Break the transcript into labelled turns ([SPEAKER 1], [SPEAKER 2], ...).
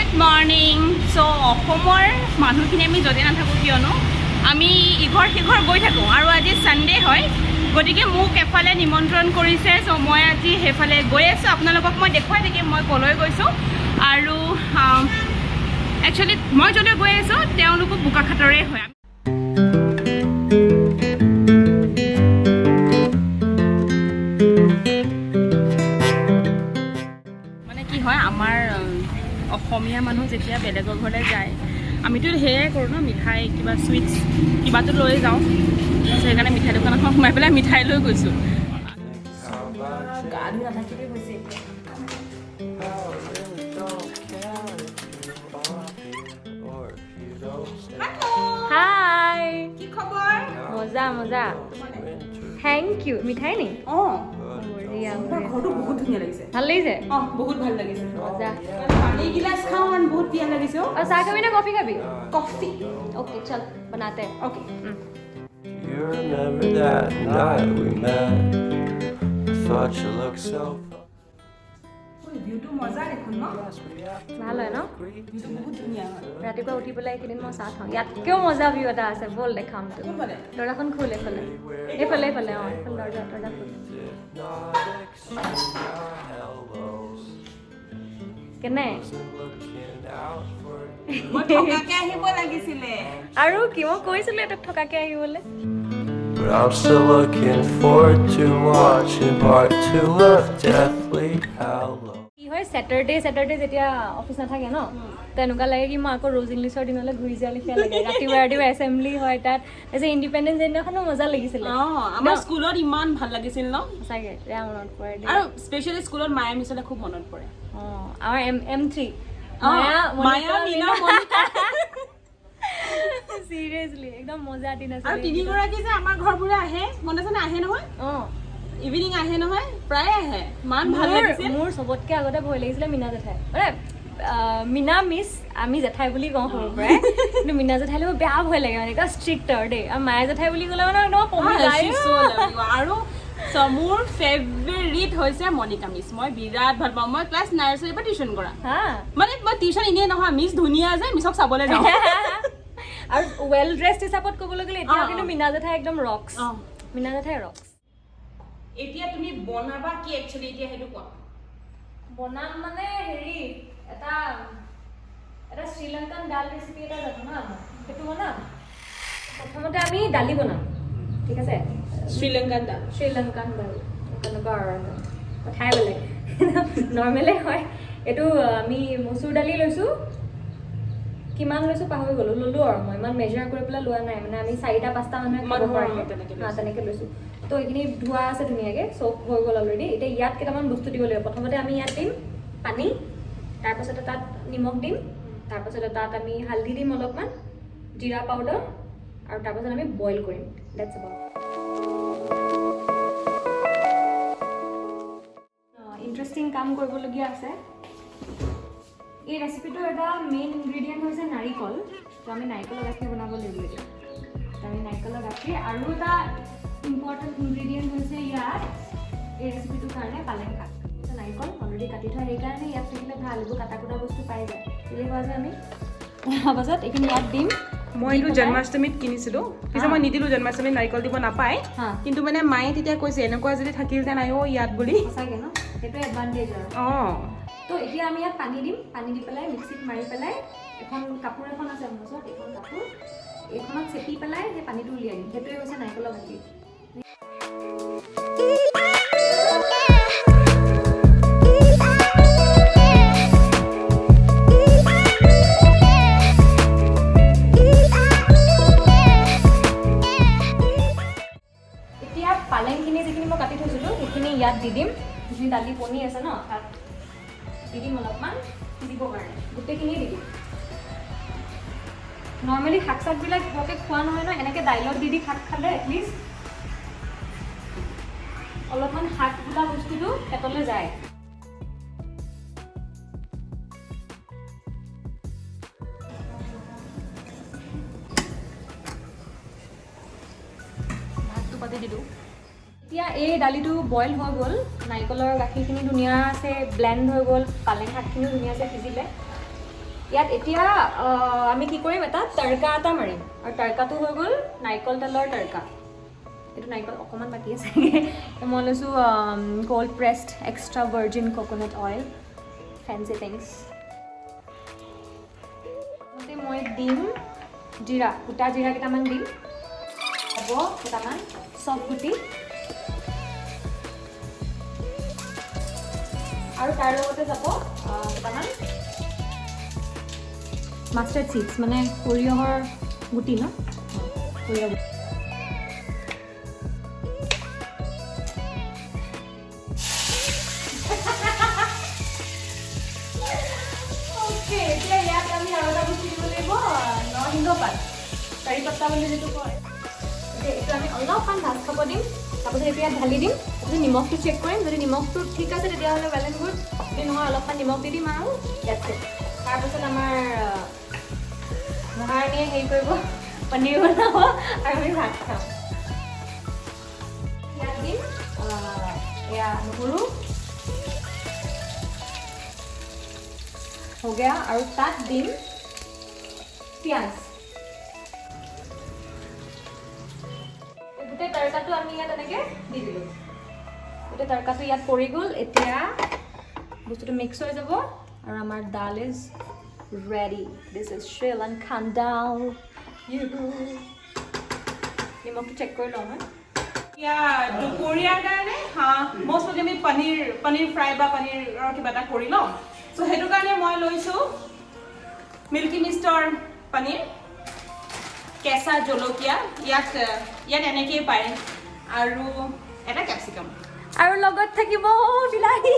[SPEAKER 1] Good morning. চ' অসমৰ মানুহখিনি আমি য'তে নাথাকোঁ কিয়নো আমি ইঘৰ সিঘৰ গৈ থাকোঁ আৰু আজি ছানডে হয়, গতিকে মোক এফালে নিমন্ত্ৰণ কৰিছে। চ' মই আজি সেইফালে গৈ আছোঁ। আপোনালোকক মই দেখুৱাই থাকিম মই ক'লৈ গৈছোঁ। আৰু একচুৱেলি মই য'লৈ গৈ আছোঁ তেওঁলোকো বোকাখাটৰে হয়। মানে কি হয়, আমাৰ অসমীয়া মানুহ যেতিয়া বেলেগৰ ঘৰলৈ যায়, আমিতো সেয়াই কৰোঁ ন, মিঠাই কিবা চুইটছ কিবাটো লৈ যাওঁ। সেইকাৰণে মিঠাই দোকান এখন সোমাই পেলাই মিঠাই লৈ গৈছোঁ। গা ধুই নাথাকিলেই হৈছে এতিয়া।
[SPEAKER 2] I really don't care if you are here or if you don't stay.
[SPEAKER 3] হাই।
[SPEAKER 1] কি খবৰ?
[SPEAKER 3] মজা মজা, thank U. মিঠাই নি?
[SPEAKER 1] অঁ।
[SPEAKER 3] বঢ়িয়া।
[SPEAKER 1] তোমাৰ ঘৰটো বহুত ধুনীয়া লাগিছে।
[SPEAKER 3] ভাল লাগিছে?
[SPEAKER 1] অঁ, বহুত ভাল লাগিছে।
[SPEAKER 3] মজা।
[SPEAKER 1] পানী গিলাচ খাওঁ আৰু বহুত পিয়াহ লাগিছে।
[SPEAKER 3] और चाय खाबी ना कॉफी खाबी?
[SPEAKER 1] কফি।
[SPEAKER 3] ओके, चल बनाते हैं।
[SPEAKER 1] Okay.
[SPEAKER 2] You remember that night we met? I thought you looked so.
[SPEAKER 1] ভিউটো মজা দেখোন ন?
[SPEAKER 3] ভাল হয় ন?
[SPEAKER 1] ভিউটো বহুত ধুনীয়া হয়।
[SPEAKER 3] ৰাতিপুৱা উঠি পেলাই এইকেইদিন মই চাহ খাওঁ। ইয়াতকৈও মজা ভিউ এটা আছে, ব'ল দেখাম তোক।
[SPEAKER 1] কোনফালে?
[SPEAKER 3] দৰ্জাখন খোল, এইফালে এইফালে এইফালে। অঁ, এইফালে দৰ্জা দৰ্জা খোল।
[SPEAKER 2] Did not exchange our hellos.
[SPEAKER 3] কেনে?
[SPEAKER 2] Wasn't looking out for
[SPEAKER 1] মই থকাকে আহিব লাগিছিলে।
[SPEAKER 3] আৰু কি, মই কৈছিলোঁ তোক থকাকে আহিবলৈ।
[SPEAKER 2] But I'm still looking forward to watching part two of Deathly Hallows.
[SPEAKER 3] কি হয়, ছেটাৰডে ছেটাৰডে যেতিয়া অফিচ নাথাকে ন, তেনেকুৱা লাগে কি মই আকৌ ৰ'জ ইংলিছৰ দিনলৈ ঘূৰি যোৱা লেখীয়া লাগে। ৰাতিপুৱা ৰাতিপুৱা এছেম্বলি হয় তাত। তাৰপিছত ইণ্ডিপেণ্ডেঞ্চ দিনাখনো মজা লাগিছিলে।
[SPEAKER 1] অঁ, আমাৰ স্কুলত ইমান ভাল লাগিছিল ন?
[SPEAKER 3] সঁচাকে বেয়া মনত পৰে দেই।
[SPEAKER 1] আৰু স্পেচিয়েলি স্কুলত মায়া মিছলে খুব মনত পৰে।
[SPEAKER 3] অঁ, আমাৰ এম এম থ্ৰী।
[SPEAKER 1] মায়া, মীনা, মনিকা।
[SPEAKER 3] চিৰিয়াছলি একদম মজা দিন
[SPEAKER 1] আৰু
[SPEAKER 3] আছিলে।
[SPEAKER 1] তিনিগৰাকী যে আমাৰ ঘৰবোৰে আহে, মনত আছে নে? আহে নহয়?
[SPEAKER 3] অঁ।
[SPEAKER 1] ইভিনিং আহে নহয়, প্ৰায় আহে। ইমান ভাল লাগিছিল।
[SPEAKER 3] মোৰ চবতকে আগতে ভয় লাগিছিলে মীনা জেঠাই। মানে মীনা মিছ, আমি জেঠাই বুলি কওঁ সৰুৰ পৰাই, কিন্তু মীনা জেঠাইলৈ মোৰ বেয়া ভয় লাগে, মানে একদম ষ্ট্ৰিক্ট আৰু দেই। আৰু মায়া জেঠাই বুলি ক'লে মানে একদম পমি যায়।
[SPEAKER 1] She's so lovely. আৰু মোৰ ফেভৰিট হৈছে মনিকা মিছ। মই বিৰাট ভাল পাওঁ। মই ক্লাছ নাৰ্চাৰীৰ পৰা টিউশ্যন কৰা। মানে মই টিউশ্যন এনেই নহয়, মিছ ধুনীয়া যে, মিছক চাবলৈ যাওঁ।
[SPEAKER 3] আৰু ৱেল ড্ৰেছড হিচাপত ক'বলৈ গ'লে এতিয়া কিন্তু মীনা জেঠাই একদম ৰক্স। মীনা জেঠাই ৰক্স।
[SPEAKER 1] এতিয়া তুমি বনাবা কি একচুৱেলি, এতিয়া সেইটো কোৱা।
[SPEAKER 3] বনাম মানে হেৰি, এটা এটা শ্ৰীলংকান ডাল ৰেচিপি এটা জানো হা মই, সেইটো বনাম। প্ৰথমতে আমি দালি বনাম, ঠিক আছে?
[SPEAKER 1] শ্ৰীলংকান ডাল।
[SPEAKER 3] শ্ৰীলংকান ডাল তেনেকুৱা আৰু কথাই বেলেগ, নৰ্মেলে হয়। এইটো আমি মচুৰ দালি লৈছোঁ। কিমান লৈছোঁ পাহৰি গ'লোঁ, ল'লোঁ আৰু মই ইমান মেজাৰ কৰি পেলাই লোৱা নাই। মানে আমি চাৰিটা পাঁচটা মানুহে খাব
[SPEAKER 1] মানুহৰ
[SPEAKER 3] পৰাকৈ
[SPEAKER 1] তেনেকে।
[SPEAKER 3] হা, তেনেকৈ লৈছোঁ। তো এইখিনি ধোৱা আছে, ধুনীয়াকৈ চ'ক হৈ গ'ল অলৰেডি। এতিয়া ইয়াত কেইটামান বস্তু দিব লাগিব। প্ৰথমতে আমি ইয়াত দিম পানী, তাৰপাছতে তাত নিমখ দিম, তাৰপাছতে তাত আমি হালধি দিম, অলপমান জিৰা পাউডাৰ, আৰু তাৰপাছত আমি বইল কৰিম। That's about. Interesting কাম কৰিবলগীয়া আছে। এই ৰেচিপিটোৰ এটা মেইন ইনগ্ৰিডিয়েণ্ট হৈছে নাৰিকল। তো আমি নাৰিকলৰ গাখীৰ বনাব লাগিব এতিয়া। তো আমি নাৰিকলৰ গাখীৰ, আৰু এটা ইম্পৰ্টেণ্ট ইনগ্ৰিডিয়েণ্ট হৈছে ইয়াত এই ৰেচিপিটোৰ কাৰণে পালেং শাক। নাৰিকল অলৰেডি কাটি থোৱা, সেইকাৰণে ইয়াত থাকিলে ভাল, এইবোৰ কাটা কুটা বস্তু পাই যায়। তেনেকুৱা যে আমি তাৰপাছত এইখিনি ইয়াত দিম।
[SPEAKER 1] মই এইটো জন্মাষ্টমীত কিনিছিলোঁ। পিছে মই নিদিলোঁ, জন্মাষ্টমীত নাৰিকল দিব নাপায়। কিন্তু মানে মায়ে তেতিয়া কৈছে, এনেকুৱা যদি থাকিলহেঁতেন আইঅ ইয়াত বুলি।
[SPEAKER 3] সঁচাকৈ ন, সেইটোৱে এডভান্টেজ আৰু। তো এতিয়া আমি ইয়াত পানী দিম। পানী দি পেলাই মিক্সিত মাৰি পেলাই, এখন কাপোৰ এখন আছে মোৰ ওচৰত, এইখন কাপোৰ, এইখনত চেপি পেলাই সেই পানীটো উলিয়াই দিম। সেইটোৱে হৈছে নাৰিকলৰ গাখীৰ। এতিয়া পালেংখিনি যিখিনি মই কাটি থৈছিলোঁ, সেইখিনি ইয়াত দি দিম। যিখিনি দালি পনি আছে ন, তাত দি দিম অলপমান সিজিবৰ কাৰণে। গোটেইখিনিয়ে দি দিম। নৰ্মেলি শাক চাকবিলাক বৰকৈ খোৱা নহয় ন, এনেকৈ দাইলত দি দি শাক খালে এটলিষ্ট অলপমান শাক বোলা বস্তুটো পেটলৈ যায়।
[SPEAKER 1] ভাতটো পাতি দিলোঁ।
[SPEAKER 3] এতিয়া এই দালিটো বইল হৈ গ'ল, নাৰিকলৰ গাখীৰখিনি ধুনীয়াছে ব্লেণ্ড হৈ গ'ল, পালেং শাকখিনিও ধুনীয়াছে সিজিলে। ইয়াত এতিয়া আমি কি কৰিম, এটা তড়কা এটা মাৰিম। আৰু তড়কাটো হৈ গ'ল নাৰিকল তেলৰ তড়কা। এইটো নাৰিকল অকণমান বাকী আছে। মই লৈছোঁ cold pressed extra virgin coconut oil, fancy things. মই দিম জিৰা, গোটা জিৰা কেইটামান দিম, হ'ব কেইটামান চব গুটি, আৰু তাৰ লগতে যাব কেইটামান মাষ্টাৰ্ড চিডছ, মানে সৰিয়হৰ গুটি ন, সৰিয়হ। অ'কে, এতিয়া ইয়াত আমি আৰু এটা বস্তু দিব লাগিব, নৰসিংহ পাত, কাৰি পাত্তা বুলি যিটো কয়। এতিয়া এইটো আমি অলপমান ভাজ খাব দিম, তাৰপিছত এইটো ইয়াত ঢালি দিম। তাৰপিছত নিমখটো চেক কৰিম। যদি নিমখটো ঠিক আছে, তেতিয়াহ'লে ৱেল এণ্ড গুড। যদি নহয়, অলপমান নিমখ দি দিম আৰু that's it. তাৰপিছত আমাৰ মহাৰাণীয়ে হেৰি কৰিব, পনীৰ বনাব আৰু আমি ভাত খাম। ইয়াত দিম এয়া নহৰু हो गया। আৰু তাত দিম পিঁয়াজ। গোটেই তৰকাটো আমি ইয়াত এনেকৈ দি দিলোঁ। গোটেই তৰকাটো ইয়াত পৰি গ'ল। এতিয়া বস্তুটো মিক্স হৈ যাব আৰু আমাৰ দাল is ready. This is Sri Lankan dal. নিমখটো চেক কৰি লওঁ মই।
[SPEAKER 1] এতিয়া দুপৰীয়াৰ কাৰণে মষ্টলি আমি পনীৰ ফ্ৰাই বা পনীৰৰ কিবা এটা কৰি লওঁ। চ' সেইটো কাৰণে মই লৈছোঁ মিল্কি মিষ্টৰ পনীৰ, কেঁচা জলকীয়া, ইয়াত এনেকেই পায়, আৰু এটা কেপচিকাম।
[SPEAKER 3] আৰু লগত থাকিব বিলাহী।